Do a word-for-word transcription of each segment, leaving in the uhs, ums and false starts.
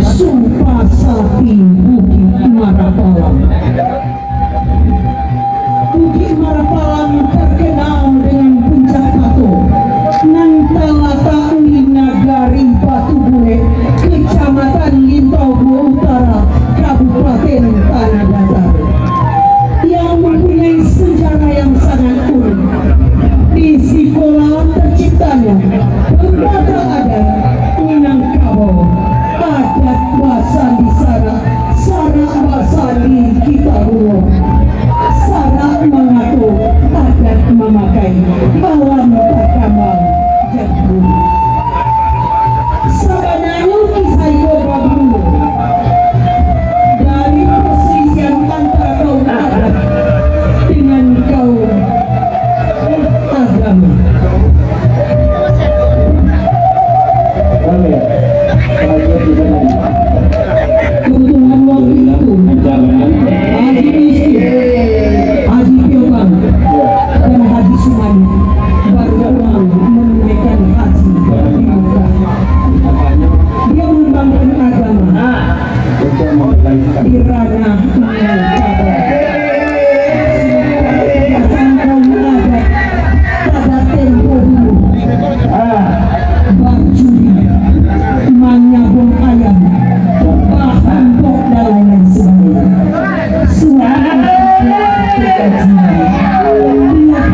Sumpah Sati Bukik Marapalang. Bukik Marapalang terkenal dengan puncak pato nan talatak di Nagari Batu Bulek, Kecamatan Limpau Dua Utara, Kabupaten Tanah Datar, yang mempunyai sejarah yang sangat unik. Di sikolah terciptanya pembata adat Minangkabau, adat basandi sarak, sarak basandi Kitabullah, sarak mangato, adat mamakai, alam takambang. Sabananyo kisah iko babulo dari pasalisiahan antara kaum adat dengan kaum agama. Kebutuhan waktu itu, Haji Miskin, Haji Piokang, dan Haji Sumani baru pulang menunaikan haji di Mekah. Dia mengembangkan agama di ranah Minangkabau. Pada tempo dulu, bajudi, manyabuang ayam, bahambok, dan lain-lain sebagainya. Suatu ketika,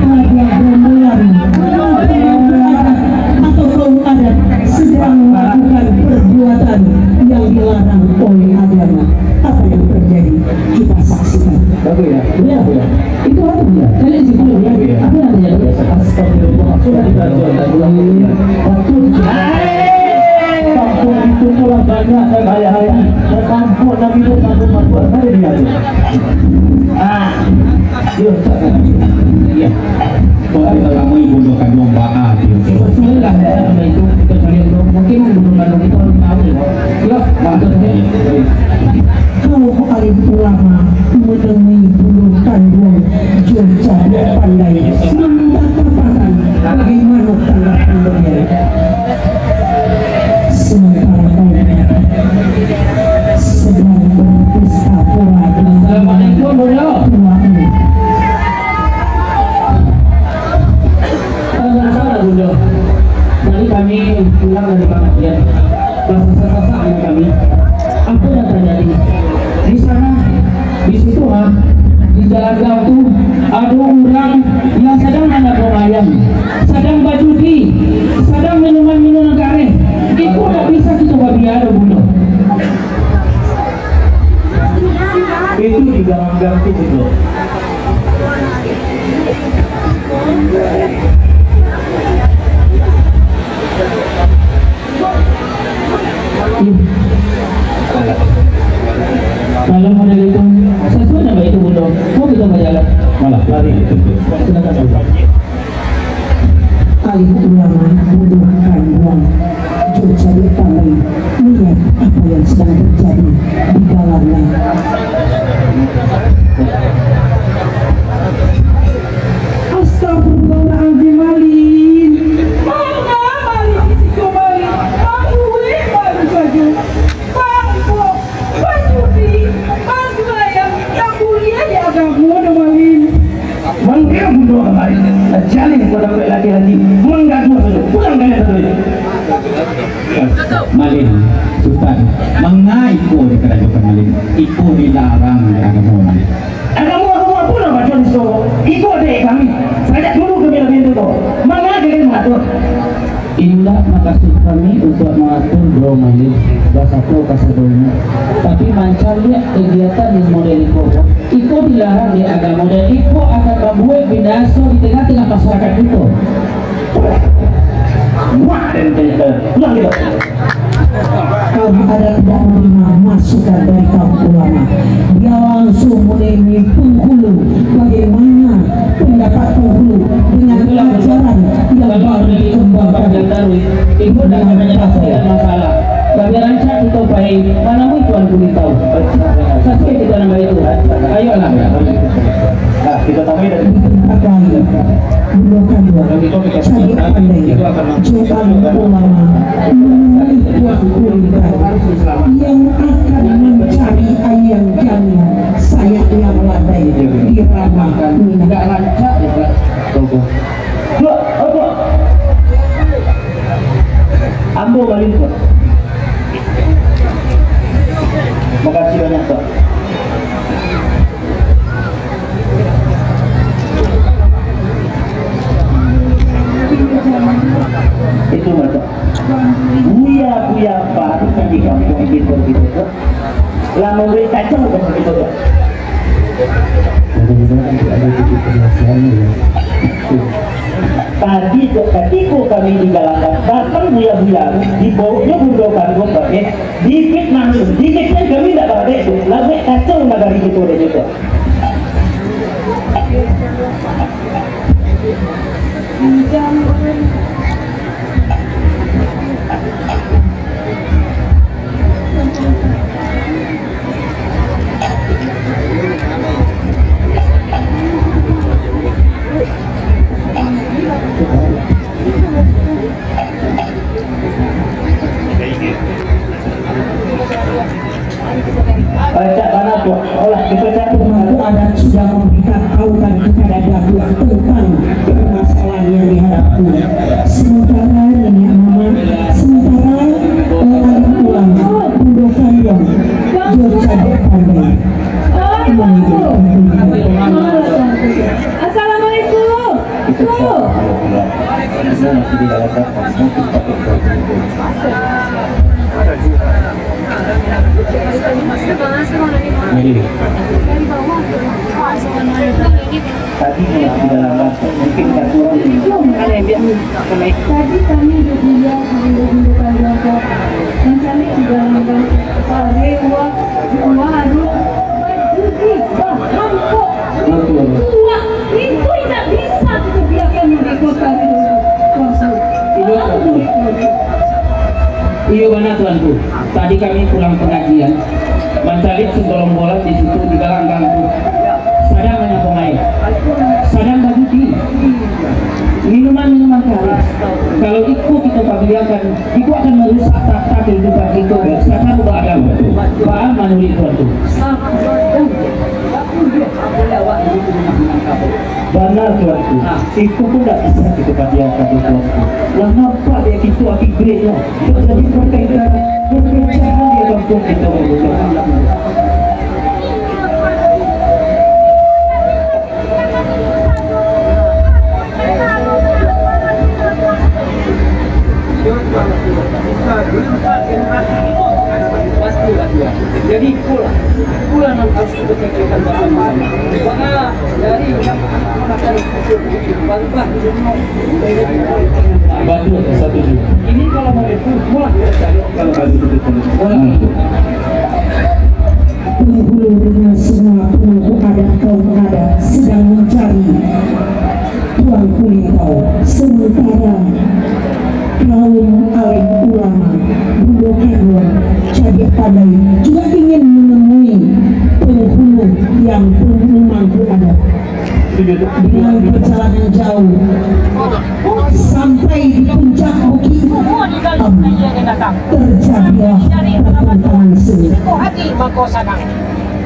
tiap-tiap rombongan atau kaum adat sedang melakukan perbuatan yang dilarang oleh agama. Apa yang terjadi? Kita saksikan. Bagus ya? Iya, iya. Itu apa dia? Kalian sih, iya, iya. Apa yang terjadi? Astagfirullah. Sudah kita jual, kita jual. Waktu itu. Waktu itu telah banyak dan ayah-ayah. Dan ampun Nabi itu satu-satu. Mana dia tu? Ah. Dia tak ada. Iya. Kok kita lama ibu dah kandung baa dia tu? Betul lah, ya, sama itu. Kita cari dulu. Mungkin ibu kandung kita orang tahu ya. Ya, bagus ya. Kaum alim ulama menemui buluah kanduang jo cadiak pandai, maminta kapatan bagaimana tanggapan beliau. Sementara kaum sedang berpesta pora dengan tuaknya. Salah, Bunda. Tadi kami pulang dari pengajian. Basasak-sasak dengan kami. Apa yang terjadi? Di sana, di situ, ha, di jalan gang tu, ada orang yang sedang manyabuang ayam, sedang bajudi, sedang minuman-minuman kareh. Itu tak bisa kita babiara, Bunda. Itu di dalam gang tu, Bunda. Kalau model itu, sesuai dengan itu, Bunda. Mau kita berjalan? Malah lari. Silakan, Bunda. Alim ulama buduh kanduang jo cadiak pandai melihat apa yang sedang terjadi di galangnya. Astagfirullahaladzim, Malin. Manga Malin di siko, Malin? Mabuek baru sajo. Mangko, bajudi, manjual ayam, ndak buliah di agamo doh, Malin. Mangko bundo Malin, tajalin kau dapek laki-laki, manggaduah sajo, pulang kalian sajo. Malin, Sutan, manga iko dikarajokan, Malin? Iko dilarang di agamo, Malin. Agamo, agamo apo nan baco di siko? Iko dek kami, sajak dulu kami lah mintak ko. Manga kalian mangatur? Indak makasuik kami untuak mangatur, Bro Malin, basato kasadonyo. Tapi mancaliak kagiatan nan model iko, iko dilarang dek agamo, dan iko akan mambuek binaso di tangah-tangah masarakaik kito. Muak den tanya, pulang kito. Kaum adat tidak menerima masukan dari kaum ulama. Dia langsung menemui penghulu. Bagaimana pendapat penghulu dengan ajaran yang baru dikembangkan? Ibu dah menjelaskan masalah. Tapi rancak kita pai manamui Tuan Gurita. Sasuai kita nan baitu. Ayolah. Nah, kita tamai dari Bukan dua. Bukan dua. Cari pandai. Cari ulama. Menemui Tuan Gurita. Makasih banyak, Pak. Itu mah, Pak. Buya-buya baru kan di kampung kita gitu, Pak. Lah mambuek kacau kan gitu, Pak. Mudah-mudahan tidak ada titik permasalahan, ya. Tadi tu, katiko kami di Galanggau, datang buya-buya, dibawonyo bundo kandung, Pak, eh. Difitnah tu, dikecekan kami ndak baradek tu, lah buek kacau nagari kito dek tu. Pemangku adat sudah memberitahukan kepada Datuak tentang permasalahan yang dihadapi. Sementara niniak mamak, sementara, eh, alim ulama, bundo kandung, jo cadiak pandai. Assalamualaikum. Itu, Pak, kalau keluar. Itu masih di dalam rapat. Mungkin pakai baju itu. Jadi, tadi masih di dalam rapat. Mungkin tak keluar. Tadi kami berkuliah di Indo Kalibata, mencari di dalam rapat. Parewa, warung, bajudi, bamangkok. Betul. Tuak, itu indak bisa kita biarkan mereka tadi, Tuanku. Iyo, Tuanku. Iyo bana, Tuanku. Tadi kami pulang pangajian, mancaliak sagolombolan di situ di Galanggau tu. Sadang manyapong aia. Sadang bajudi. Minuman-minuman kareh. Kalau iko kita padiamkan, iko akan marusak tata kahidupan kito sacaro baagamo. Baa manuruik Tuanku? Bana, Tuanku. Iko pun ndak bisa kito padiamkan, Tuanku. Lah nampak dek kito akibatnyo. Jadi, berkaitan perpecahan di kampung kito, Tuanku. Jadi, itulah, itulah yang harus kita pikirkan bersama-sama. Karena dari yang akan Batua, satuju. Ini kalau mau itu, mulai kita cari. Kalau baju itu, mulai. Penghulu dengan semua pemangku adat kaum adat sedang mencari Tuanku Lintau, sementara kaum alim ulama, bundo kandung, cadiak pandai juga ingin menemui penghulu yang pemangku adat. Dengan perjalanan jauh sampai di puncak bukit, terjadilah pertentangan sengit.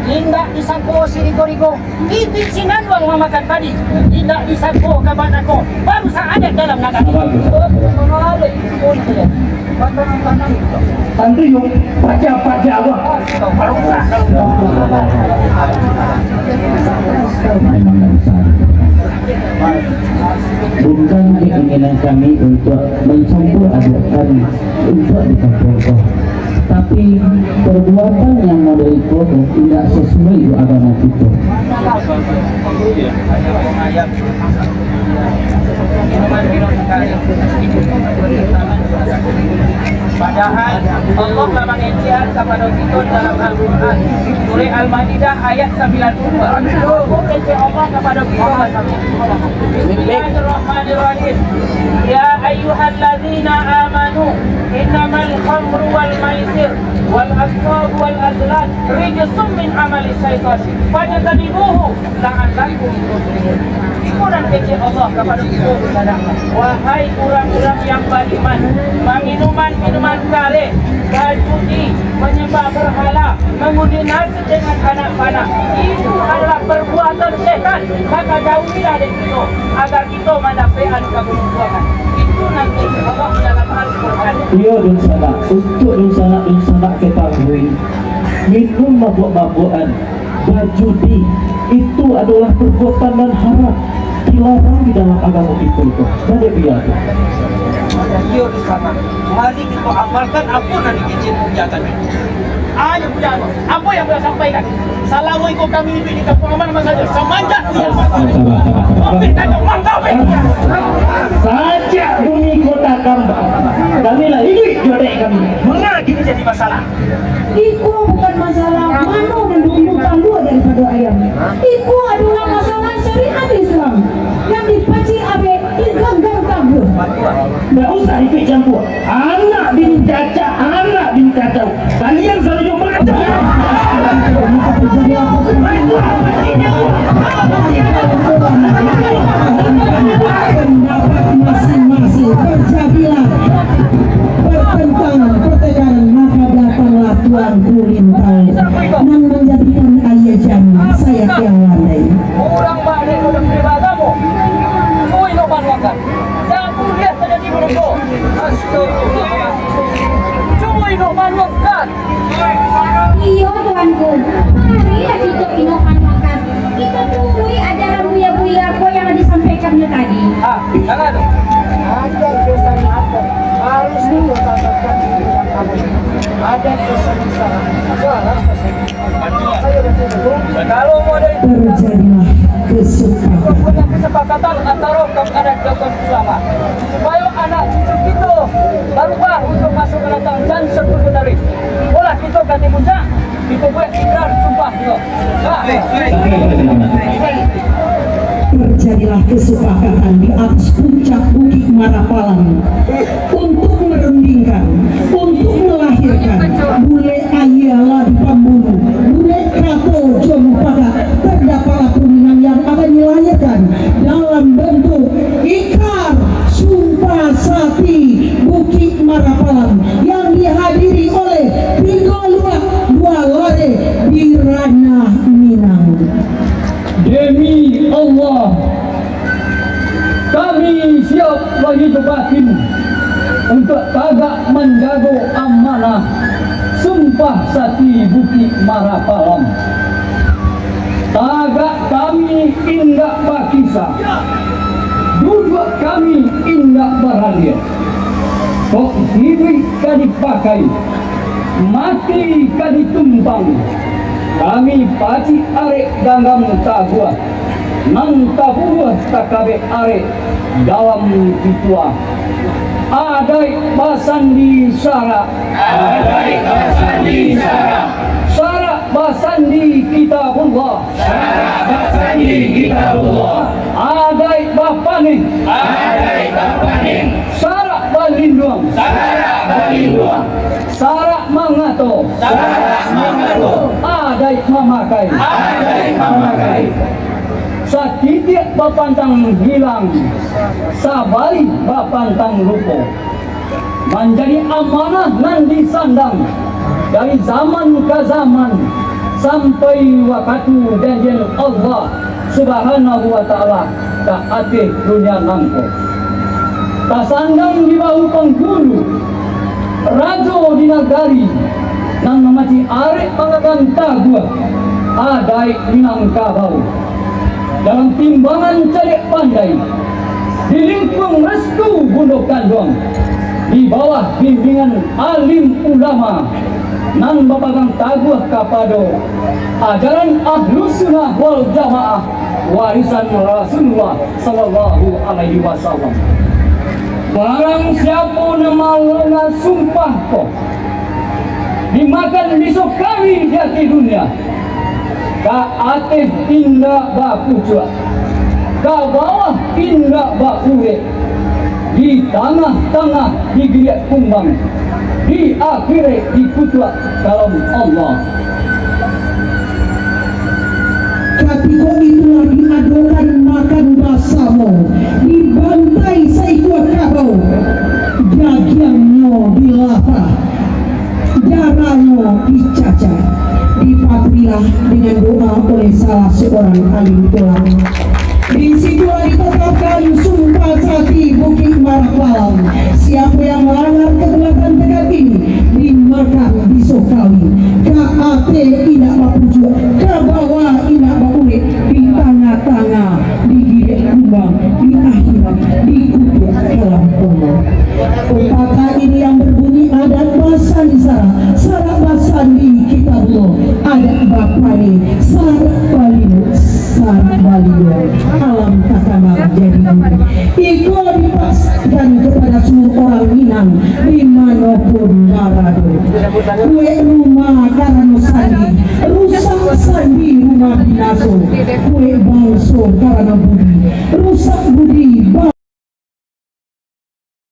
Indak disangko sirigo-rigo, titih sinanduang mamakan padi. Indak disangko kabak nako, barusak adat dalam nagari. Santri yo, paja-paja awak. Bukan keinginan kami untuk mencampur adukan untuk di kampung ko. Tapi, perbuatan yang model iko tu indak sasuai jo agamo kito. Padahal Allah lah mangecek kapado kito dalam Al-Quran, Surah Al-Maidah ayat sambilan puluh dua. Kecek Allah kapado kito basamo. Bismillahirrahmanirrahim. Ya ayyuhalladzina amanu, innamal khamru wal maisir wal ansabu wal azlam rijsum min amali syaitan, fajtanibuhu la'allakum tuflihun. Iko nan kecek Allah kapado kito, wahai urang-urang yang bariman, maminuman minuman kareh, bajudi, manyambah barhala, mangundi nasib dengan anak panak, itu adalah perbuatan Setan, maka jauhilah dari kito, agar kito mandapek-an kaburukan. Itu nanti Allah dalam Al-Quran. Iyo, dunsanak, untuak dunsanak-dunsanak ketahui, minum mabuak-mabuakan, bajudi, itu adolah perbuatan nan haram, dilarang di dalam agamo kito tu. Banyak dia tu. Iyo, dunsanak. Mari kito amalkan apo nan dikecek Buya tadi. Ayo, Buya, apo yang Buya sampaikan? Salamo iko kami iduik di kampuang aman, manggajo samanjak Buya. Sabar, sabar, sabar, sabar. Mangkapik, mangkapik. Sajak bumi kota kambang, kami lah iduik jo dek kami. Manga kini jadi masalah? Iko bukan masalah mano nan dulu talua daripado ayam. Iko adolah masalah syariat Islam yang dipacik abek diganggang taguah. Ndak usah ikut campur. Anak bin caca, anak bin kacau. Kalian selalu mengacau. Pendapat masing-masing terjadilah pertentangan, pertengkaran, maka datanglah Tuanku Lintau nan manjadikan aia jan sayap yang landai. Urang baliak urang pribadi kamu. Cubo inok manuangkan. Jan buliah tajadi badoso. Astagfirullahaladzim. Cubo inok manuangkan. Iyo, Tuanku. Marilah kito inok manuangkan. Kito turuik ajaran buya-buya ko yang disampaikannyo tadi. Ah, jangan. Adat dosa ni adat harus dipertahankan di dalam agama. Adat dosa ni salah. Salah. Terjadilah kesepakatan. Kesepakatan antara kaum adat dan kaum ulama, supayo anak cucu kito barubah untuak masuak ka datang jan sebenarnyo. Bolah kito ka timuncak, kito buek ikrar sumpah kito. Nah. Terjadilah kesepakatan di atas puncak Bukik Marapalam untuk merundingkan, untuk melahirkan bulek aia lah di pambuluah, bulek kato jo mupaka, terdapatlah kuningan yang akan dilahirkan dalam bentuk ikrar sumpah sakti Bukik Marapalam yang dihadiri oleh tigo luak dua lareh di Ranah Minang. Demi Allah, kami siap lahir batin untuak tagak manjago amanah sumpah sakti Bukik Marapalam. Tagak kami indak bakisah, duduak kami indak baraliah. Kok hiduik ka dipakai, mati ka ditumpang, kami pacik arek ganggam taguah, nan taburuah takabek arek dalam pituah. Adaik basandi sarak. Adaik basandi sarak. Sarak basandi Kitabullah. Sarak basandi Kitabullah. Adaik bapanih. Adaik bapanih. Sarak balinduang. Sarak balinduang. Sarak mangato. Sarak mangato. Adaik mamakai. Adaik mamakai. Satitiak bapantang hilang, sabari bapantang lupo. Manjadi amanah nan disandang dari zaman ka zaman, sampai wakatu janjian Allah Subhanahu wa Ta'ala ka ateh dunia nangko. Tasandang di bahu panggulu, rajo di nagari, nan mamacik arek manggagang taguah adaik Minangkabau. Dalam timbangan cadiak pandai, di lingkuang restu bundo kanduang, di bawah bimbingan alim ulama, nan bapagang taguah kapado ajaran Ahlus Sunnah wal Jamaah, warisan Rasulullah sallallahu alaihi wasallam. Barang siapo nan malangga sumpah ko, dimakan biso kami di ateh dunia, ka ateh indak bapucuak, ka bawah indak baurek, di tangah-tangah digiliak kumbang, di akhirek dikutuak ka dalam Allah. Katiko itulah diadokan makan basamo, dibantai saikua kabau, dagiangnyo dilapah, darahnyo dicacah, dipa- Bila dengan doa oleh salah seorang alim tulang. Di situlah ditetapkan Sumpah Jati Bukik Marapalang. Siapa yang melanggar kebulatan tegak ini, dimakan bisokawi. Ka ateh indak bapucuak, ka bawah indak baurek, di tangah-tangah digigik kumbang, di akhirat dikutuk kalam Allah. Pepatah ini yang berbunyi, adat basandi sarak, sarak basandi kitabullah, adat bapani sarak balilu, sarak balilu, alam takamang jadi guru. Iko dipasrahkan kepada seluruh orang Minang di mano pun barado. Kuek rumah karano sandi, rusak sandi rumah binaso. Kuek bangso karano budi, rusak budi